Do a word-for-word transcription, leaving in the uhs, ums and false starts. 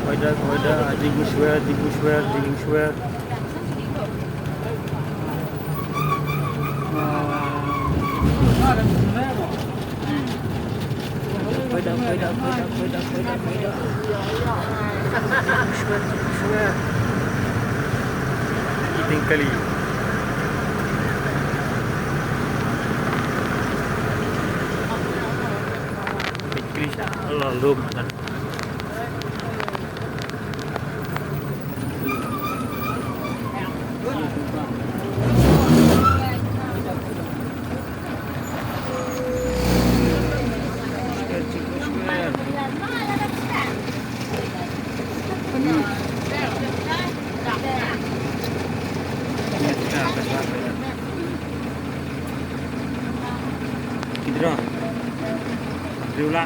Weiter, weiter, Ding Schwer, Ding Schwer, Ding Schwer. Weiter, weiter, weiter, weiter, weiter, weiter. Ding Schwer, Ding Schwer. Ding Kali. Ding Kali, Allah, lum, kan. Kidra. Riula.